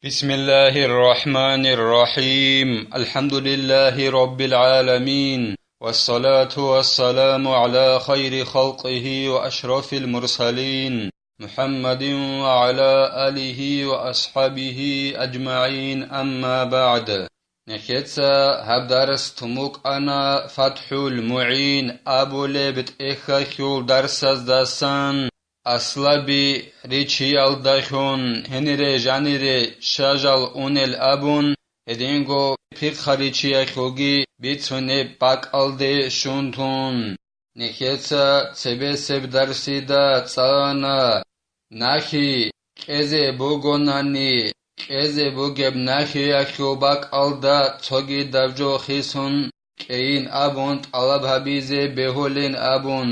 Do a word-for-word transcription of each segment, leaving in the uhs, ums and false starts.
بسم الله الرحمن الرحيم. الحمد لله رب العالمين. والصلاة والسلام على خير خلقه وأشرف المرسلين محمد وعلى آله وأصحابه أجمعين. أما بعد. Нехеца гьаб дарс тумукъана ФатхӀул МугӀин абулеб тӀехьалъул дарсаздасан. Аслаби ричиялдалъун гьенире жанире шажал унел абун, гьединго пихъа ричиялъулги бицунеб бакӀалде щун тун. Нехеца цебесеб дарсида цӀана нахи кьезе бугонани, кьезе бугеб нахиялъул бакӀалда цогидаб жо хисун кьейин абун тӀалаб гьабизе бегьулин абун,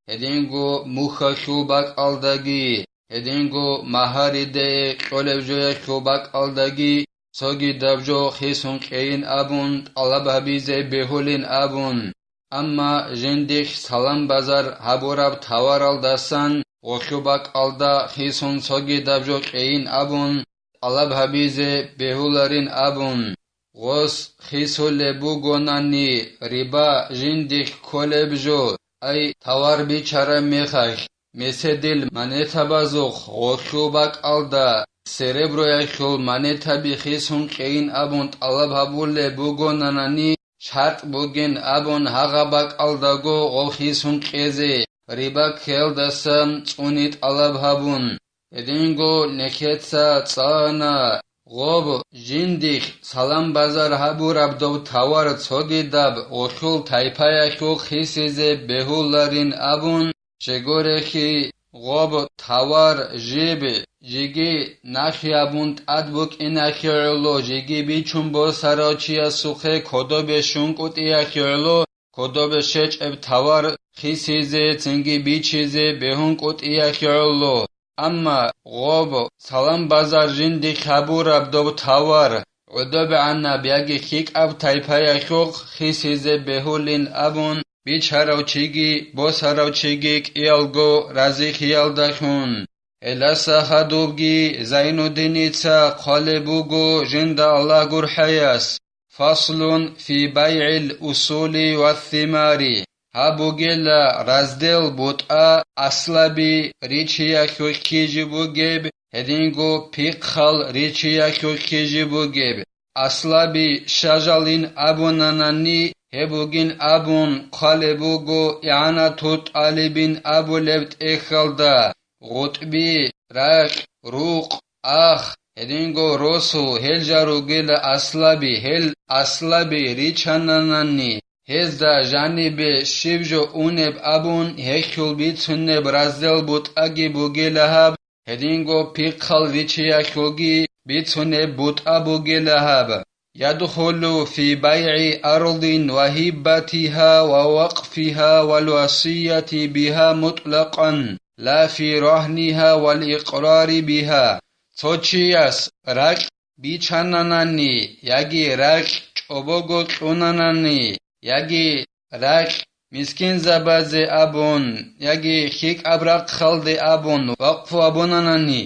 гьединго мухьалъул бакӀалдаги, гьединго магьариде кьолеб жоялъул бакӀалдаги цогидаб жо хисун кьейин абун тӀалаб гьабизе бегьулин абун. Амма жиндихъ салам-базар гьабураб таваралдасан гъолъул бакӀалда хисун цогидаб жо кьейин абун тӀалаб гьабизе бегьуларин абун, гъос хисулеб бугонани риба жиндихъ кколеб жо, ай тавар бичараб мехалъ, меседил монетабазухъ гъолъул бакӀалда сереброялъул монетаби хисун кьейин абун тӀалаб гьабулеб бугонанани, шартӀ бугин абун гьагъа бакӀалдаго гъол хисун кьезе, риба ккеялдасан цӀуни тӀалаб гьабун. Гьединго нехеца цӀана гъоб жиндихъ салам-базар гьабураб доб тавар цогидаб гъолъул тайпаялъул хисизе бегьуларин абун, щегорехи гъоб тавар жиб жиги нахъ гьабун тӀад букӀинахъе гӀоло, жиги бичун босарав чиясухъе кодобе щункӀутӀиялъе гӀоло, кодобе щечӀеб тавар хисизе цинги бичизе бегьункӀутӀиялъе гӀоло. Амма гъоб салам-базар жиндихъ гьабураб доб тавар гӀодобегӀанаб яги хьикӀаб тайпаялъухъ хисизе бегьулин абун бичарав чиги босарав чиги кӀиялго разихьиялдалъун. Гьелдаса хадубги Зайнуддиница хъвалеб буго жинда Аллагь гурхӀаяс: «Фаслун фи байгӀил усули ва симари». Гьаб бугела раздел бутӀа аслаби ричиялъулъ ккижи бугеб, гьединго пихъал ричиялъулъ ккижи бугеб. Аслаби шажалин абунанани, гьеб бугин абун хъвалеб буго ИгӀанату тӀалибин абулеб тӀехьалда, гъутӀби, ракь, рукъ, ах, гьединго росу, гьел жал ругела аслаби, гьел аслаби ричананани, гьезда жанибе щиб жо унеб абун гьелъул бицунеб раздел бутӀаги бугела гьаб, гьединго пихъал ричиялъулги бицунеб бутӀа бугела гьаб. Ядхулу фи байгӀи ардин ва гьиббатиха ва вакъфиха вал васияти биха мутӀлакъан, ла фи рагьниха вал икърари биха. Цо чияс ракь бичананани, яги ракь чӀобого кьунанани, яги ракь мискинзабазе абун, яги хьикӀаб рахъалде абун вакъфу абунанани,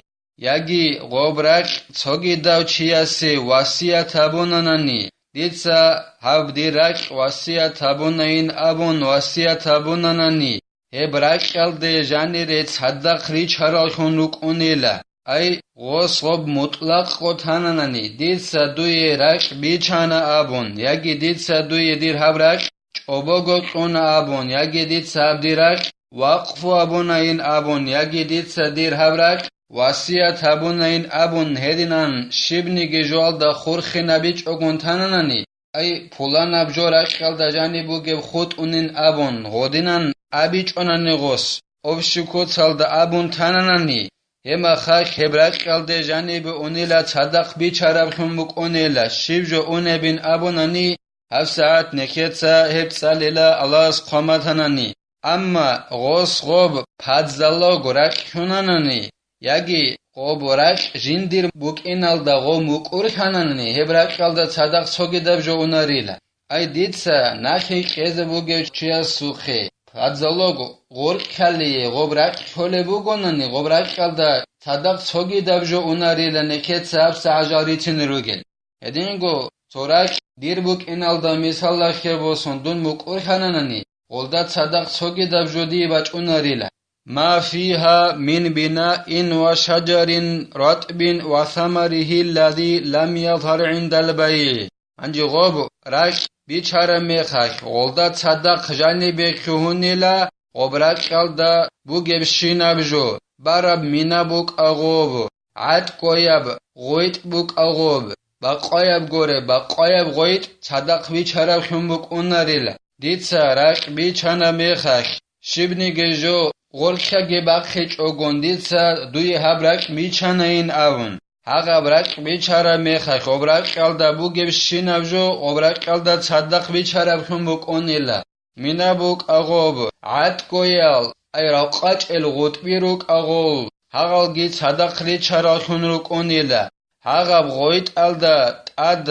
яги гъоб ракь цогидав чиясе васият гьабунанани, дица гьаб дир ракь васият гьабунайин абун васият гьабунанани, гьеб ракьалде жанире цадахъ ричараллъун рукӀунила. Ай, гъос гъоб мутӀлакъго тананани, дица дуе ракь бичана абун, яги дица дуе дир гьаб ракь чӀобого кьуна абун, яги дица гьаб дир ракь вакъфу абунайин абун, яги дица дир гьаб ракь васият гьабунайин абун гьединан щибниги жоялда хурхинабичӀогун тананани, ай, пуланаб жо ракьалда жаниб бугеб хутӀунин абун гъодинан абичӀонани гъос, общий куцалда абун тананани, гьеб мехалъ гьеб ракьалде жанибе унила цадахъ бичараблъун букӀунила, щиб жо унебин абунани, гьабсагӀат нехеца гьеб цӀалила Аллагьас хъван батанани. Амма гъос гъоб падзалого ракь лъунанани, яги гъоб ракь жиндир букӀиналда гъо мукӀурлъанани, гьеб ракьалда цадахъ цогидаб жо унарила. Ай, дица нахъе кьезе бугев чиясухъе гьадзалого гъоркьалие гъоб ракь кколеб бугонани, гъоб ракьалда цадахъ цогидаб жо унарила нехеца гьабсагӀат жал рицине ругел. Гьединго цо ракь дир букӀиналда мисаллахъе босун дун мукӀурлъананани, гъолда цадахъ цогидаб жо дие бачӀунарила. Ма фиха мин бинаин ва шаджарин ратӀбин ва самарихи ллази лам язгьар гӀиндал байи. Гьанже гъоб ракь бичараб мехалъ, гъолда цадахъ жанибе лъугьунила, гъоб ракьалда бугебщинаб жо, бараб мина букӀа гъоб, гӀатӀкӀояб гъойтӀ букӀа гъоб, бакъояб горе, бакъояб гъойтӀ цадахъ бичараблъун букӀунарила. Дица ракь бичана мехалъ, щибниги жо гъоркьаги бахъичӀогон, дица дуе гьаб ракь бичанайин абун. Гьагъаб ракь бичараб мехалъ, гъоб ракьалда бугебщинаб жо гъоб ракьалда цадахъ бичараблъун букӀунила. Мина букӀа гъоб, гӀатӀкӀоял, ай ракъачӀел гъутӀби рукӀа гъол, гьагъалги цадахъ ричараллъун рукӀунила. Гьагъаб гъойтӀалда тӀад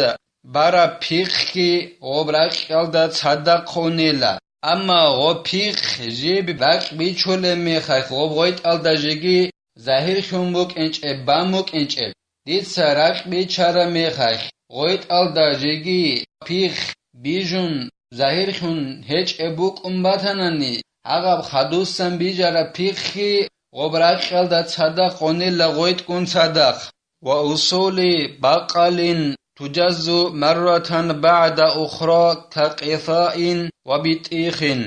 бараб пихъги гъоб ракьалда цадахъ унила. Амма гъоб пихъ жиб ракь бичулеб мехалъ, гъоб гъойтӀалда жеги загьирлъун букӀинчӀеб, бан букӀинчӀеб. Дица ракь бичараб мехалъ, гъойтӀалда жеги пихъ бижун загьирлъун гьечӀеб букӀун батанани, гьагъаб хадусан бижараб пихъги гъоб ракьалда цадахъ унила гъойтӀгун цадахъ. Ва усули бакъалин тужаззу марратан багӀда ухра какъисаин ва битӀихин.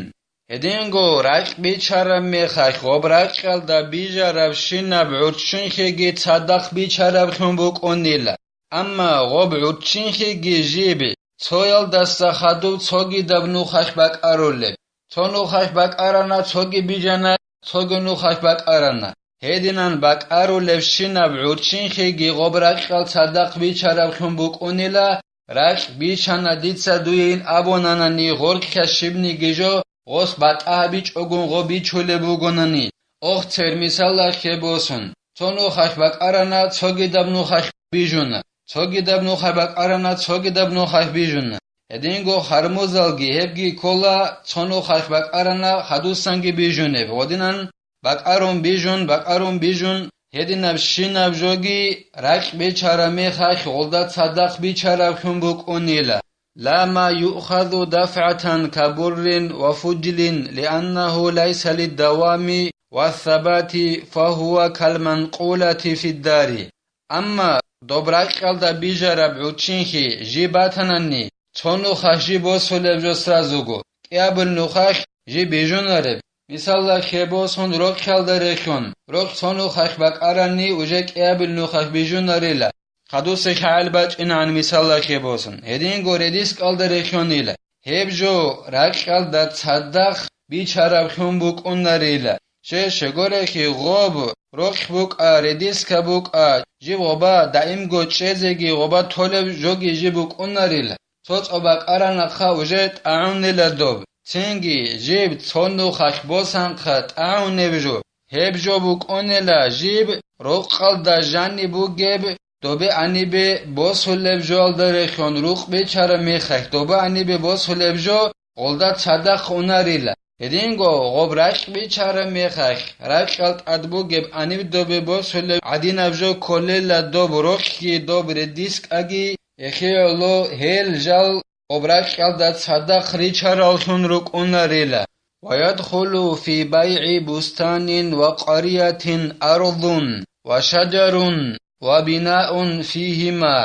Гьединго ракь бичараб мехалъ, гъоб ракьалда бижарабщинаб гӀурччунхиги цадахъ бичараблъун букӀунила. Амма гъоб гӀурччунхиги жиб цоялдаса хадуб цогидаб нухалъ бакӀарулеб. Цо нухалъ бакӀарана, цоги бижана, цоги нухалъ бакӀарана. Гьединан бакӀарулебщинаб гӀурччунхиги гъоб ракьал цадахъ бичараблъун букӀунила, ракь бичана дица дуейин абунанани, гъоркьа щибниги жо гъос батӀа гьабичӀогун гъо бичулеб бугонани, охцер мисаллахъе босун, цо нухалъ бакӀарана, цогидаб нухалъ бижуна, цогидаб нухалъ бакӀарана, цогидаб нухалъ бижуна. Гьединго хармузалги гьебги ккола, цо нухалъ бакӀарана, хадусанги бижунеб, гъодинан бакӀарун бижун, бакӀарун бижун, гьединабщинаб жоги ракь бичараб мехалъ гъолда цадахъ бичараблъун букӀунила. Ла ма юъхазу дафгӀатан кабуррин ва фуджлин, лианнагьу лайса лиддавами ва сабати, фагьуа калманкъулати фиддари. Амма доб ракьалда бижараб гӀурччунхи жиб батанани, цо нухалъ жиб босулеб жо сразуго, кӀиабил нухалъ жиб бижунареб. Мисаллахъе босун, рокьалда рехьун, рокь цо нухалъ бакӀарани, уже кӀиабил нухалъ бижунарила. Хадусе хӀал бачӀинегӀан мисаллахъе босун, гьединго редискалда рехьунила. Гьеб жо ракьалда цадахъ бичараблъун букӀунарила. Щай гурелъул гъоб рокь букӀа, редиска букӀа, жиб гъоба даимго чӀезеги гъоба толеб жоги жиб букӀунарила. Цо-цо бакӀаранахъа уже тӀагӀунила доб. Цинги жиб цо нухалъ босанхъа тӀагӀунеб жо. Гьеб жо букӀунила жиб рокъалда жаниб бугеб добе гьанибе босулеб жоялда рехьун, рукъ бичараб мехалъ, добе гьанибе босулеб жо гъолда цадахъ унарила. Гьединго гъоб ракь бичараб мехалъ, ракьал тӀад бугеб гьаниб добе босулеб гӀадинаб жо кколела доб рокьги доб редискаги, эхиялъул гьел жал гъоб ракьалда цадахъ ричараллъун рукӀунарила. Ва ядхулу фи байгӀи бустанин ва къариятин арзун ва шаджарун ва бинаун фигьима.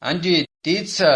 Гьанже дица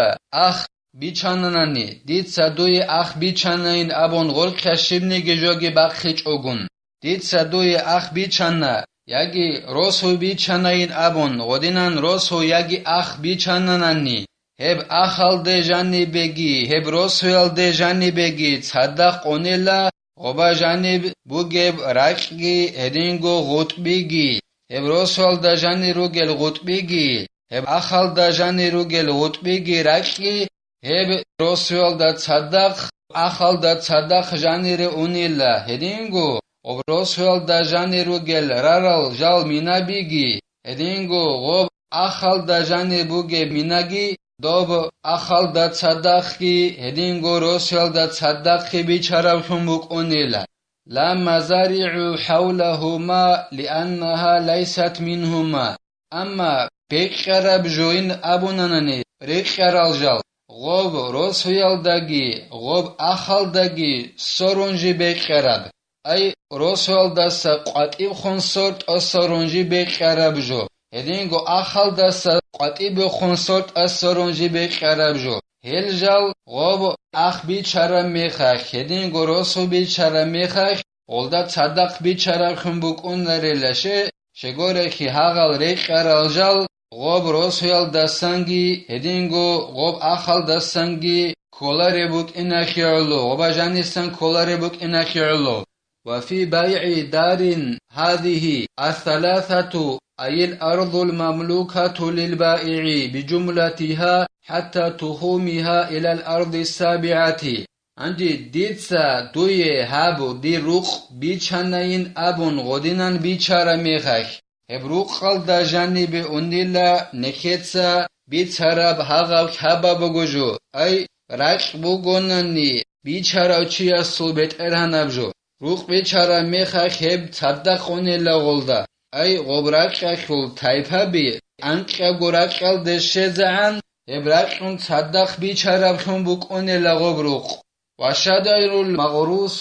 ах бичананани, дица дуе ах бичанайин абун гъоркьа щибниги жоги бахъичӀогун. Дица дуе ах бичана, яги росу бичанайин абун, гъодинан росу яги ах бичананани, гьеб ахалде жанибеги, гьеб росуялде жанибеги цадахъ унела, гъоба жаниб бугеб ракьги гьединго гъутӀбиги, гьеб росуялда жанир ругел гъутӀбиги, гьеб ахалда жанир ругел гъутӀбиги ракьги, гьеб росуялда цадахъ, ахалда цадахъ жанире унила, гьединго гъоб росуялда жанир ругел рарал жал минабиги, гьединго гъоб ахалда жанир бугеб минаги, доб ахалда цадахъги, гьединго росуялда цадахъги бичараблъун букӀунила. لا مزارع حولهما لأنها ليست منهما. Амма бекьараб жойин абунанани рекьарал жал, гъоб росуялдаги гъоб ахалдаги сорунжи бекьараб, ай, росуялдаса къватӀибхун сортӀа сорунжи бекьараб жо, гьединго ахалдаса къватӀибехун сортӀа сорунжи бекьараб жо. Гьел жал гъоб ах бичараб мехалъ, гьединго росу бичараб мехалъ, гъолда цадахъ бичарабхъун букӀунарила ше, щегорехъи гьагъал рекьарал жал гъоб росуялдасанги, гьединго гъоб ахалдасанги кколареб букӀинахъе гӀоло, гъоба жанисан кколареб букӀинахъе гӀоло. وفي بيع دار هذه الثلاثة، أي الأرض المملوكة للبائع بجملتها حتى تخومها إلى الأرض السابعة. Гьанже дица дуе гьаб дир рукъ бичанайин абун гъодинан бичара мехалъ, гьеб рукъалда жанибе унила нехеца бицараб гьагъав хабаб буго жо, ай, ракь бугонани бичарав чиясул бетӀергьанаб жо. Рукъ бичара мехалъ гьеб цадахъ унила гъолда, ай, гъоб ракьалъул тайпаби анкьабго ракьалде щезегӀан, гьеб ракьун цадахъ бичарабхъун букӀунила гъоб рукъ. والشجر المغروس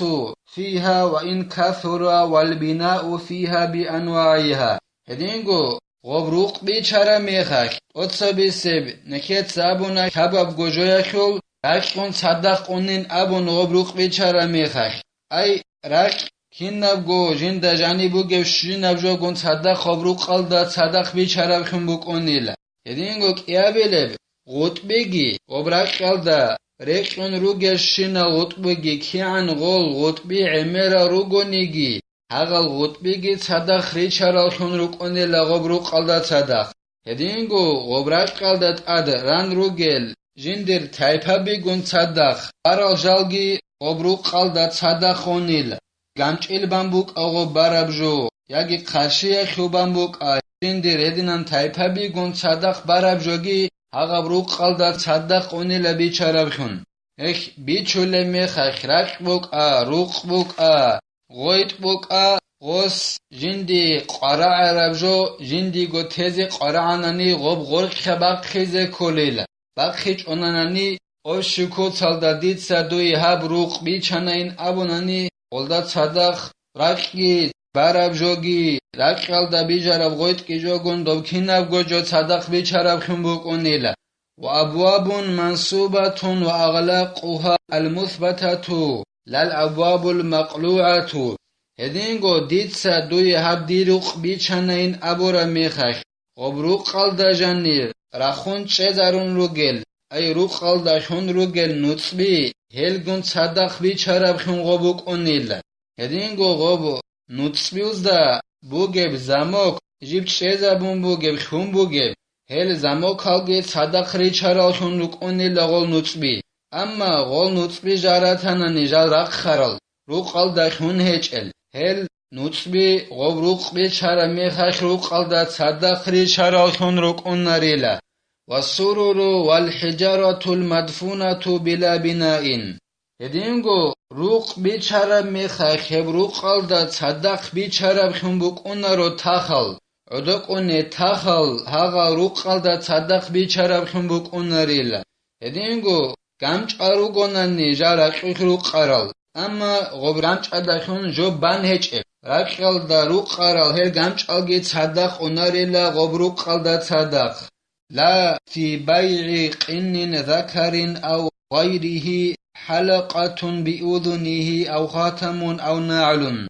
فيها وإن كثر والبناء فيها بأنواعها. Гьединго гъоб рукъ бичара мехалъ, тӀоцабисеб нехеца абуна хабабго жоялъул ракьун цадахъ унин абун гъоб рукъ бичара мехалъ. Ай, ракь кинабго жинда жаниб бугебщинаб жогун цадахъ гъоб рукъалда цадахъ бичарабхъун букӀунила. Гьединго кӀиабилеб гъутӀбиги гъоб ракьалда рекьун ругелщинал гъутӀбиги, кигӀан гъол гъутӀби гӀемерал ругониги, гьагъал гъутӀбиги цадахъ ричараллъун рукӀунила гъоб рукъалда цадахъ. Гьединго гъоб ракьалда тӀад ран ругел жиндир тайпабигун цадахъ барал жалги гъоб рукъалда цадахъ унила. ГамчӀил бан букӀа гъоб бараб жо, яги хъарщиялъул бан букӀа, жиндир гьединан тайпабигун цадахъ бараб жоги гьагъаб рукъалда цадахъ унила бичарабхъун. Гьелъ бичулеб мехалъ ракь букӀа, рукъ букӀа, гъойтӀ букӀа, гъос жинди къварагӀараб жо, жиндиго тезе къварагӀанани гъоб гъоркьа бахъизе кколила. БахъичӀонанани, ов щукоцалда дица дуе гьаб рукъ бичанайин абунани, гъолда цадахъ ракьги бараб жоги, ракьалда бижараб гъойтӀги жогун доб кинабго жо цадахъ бичарабхъун букӀунила. وأبواب منصوبة وأغلاقها المثبتة لا الأبواب المقلوعة. Гьединго дица дуе гьаб дир рукъ бичанайин абураб мехалъ, гъоб рукъалда жанир рахун чӀезарун ругел, ай, рукъалда лъун ругел нуцӀби, гьелгун цадахъ бичарабхъун гъоб букӀунила. Гьединго гъоб нуцӀбилда бугеб замок, жиб чӀезабун бугеб, хьун бугеб, гьел замокалги цадахъ ричараллъун рукӀунила гъол нуцӀби. Амма гъол нуцӀби жаратанани жал рахъарал, рукъалда хьун гьечӀел, гьел нуцӀби гъоб рукъ бичараб мехалъ рукъалда цадахъ ричараллъун рукӀунарила. والسرر والحجارة المدفونة بلا بناء. Гьединго рукъ бичараб мехалъ гьеб рукъалда цадахъ бичарабхъун букӀунаро тахал, гӀодокӀуне тахал гьагъал рукъалда цадахъ бичарабхъун букӀунарила. Гьединго гамчӀал ругонани жал ракьулъ рукъарал, амма гъоб гамчӀалдалъун жо бан гьечӀеб, ракьалда рукъарал гьел гамчӀалги цадахъ унарила гъоб рукъалда цадахъ. لا في بيع قن ذكر أو غيره حلقة بأذنه أو خاتم أو نعل.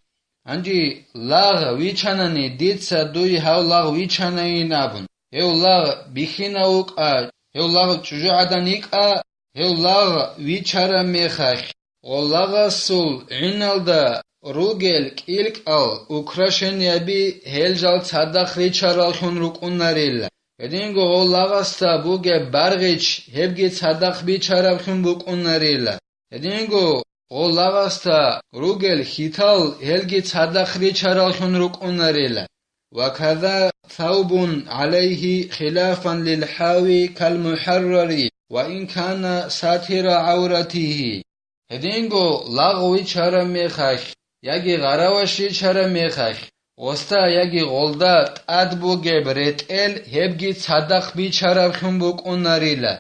Гьанже лагъ вичанани, дица дуй гьав лагъ вичанайин абун, гьев лагъ бихьинав вукӀа, гьев лагъ чӀужугӀадан йикӀа, гьев лагъ вичараб мехалъ, гъоллагъасул гӀиналда ругел кӀилкӀал, украшенияби, гьел жал цадахъ ричараллъун рукӀунарила. Гьединго гъоллагъасда бугеб баргъич, гьебги цадахъ бичараллъун букӀунарила. Гьединго гъоллагъасда ругел хьитал, гьелги цадахъ ричараллъун рукӀунарила. وكذا ثوب عليه خلافا للحاوي كالمحرر وإن كان ساتر عورته. Гьединго лагъ вичараб мехалъ, яги гъараваш ричараб мехалъ, гъоста яги гъолда тӀад бугеб ретӀел гьебги цадахъ бичараблъун букӀунарила.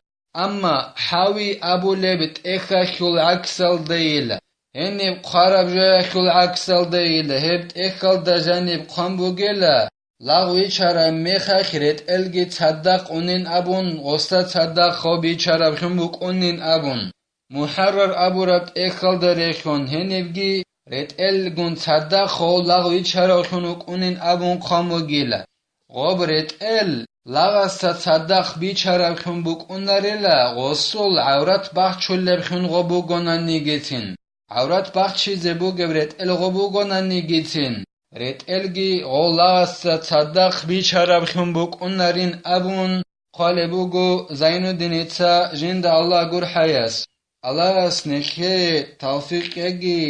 Амма хӀави абулеб тӀехьалъул гӀаксалдайила, гьениб хъвараб жоялъул гӀаксалдайила, гьеб тӀехьалда жаниб хъван бугела, лагъ вичараб мехалъ ретӀелги цадахъ унин абун, гъоса цадахъ гъо бичараблъун букӀунин абун. МухӀаррар абураб тӀехьалда релълъун гьенибги ретӀелгун цадахъ гъов лагъ вичаравлъун вукӀунин абун хъван бугила. Гъоб ретӀел лагъасда цадахъ бичаравлъун букӀунарила, гъосул гӀаврат бахчулебхъун гъо бугонанигицин. ГӀаврат бахчизе бугеб ретӀел гъо бугонанигицин, ретӀелги гъов лагъасда цадахъ бичаравлъун букӀунарин абун хъвалеб буго Зайнуддиница жинда Аллагь гурхӀаяс. Аллагьас нехее тавфикъ кьеги,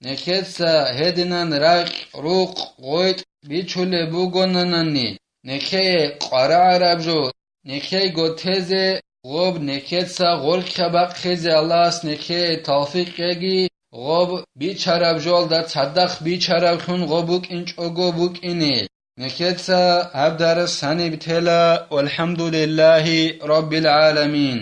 нехеца гьединан ракь, рукъ, гъойтӀ бичулеб бугонанани, нехее къварагӀараб жо, нехейго тезе, гъоб нехеца гъоркьа бахъизе Аллагьас нехее тавфикъ кьеги, гъоб бичараб жоялда цадахъ бичаравлъун гъо букӀинчӀого букӀине. Нехеца гьаб дарас гьаниб тела, валхӀамдулиллагьи раббил гӀаламин.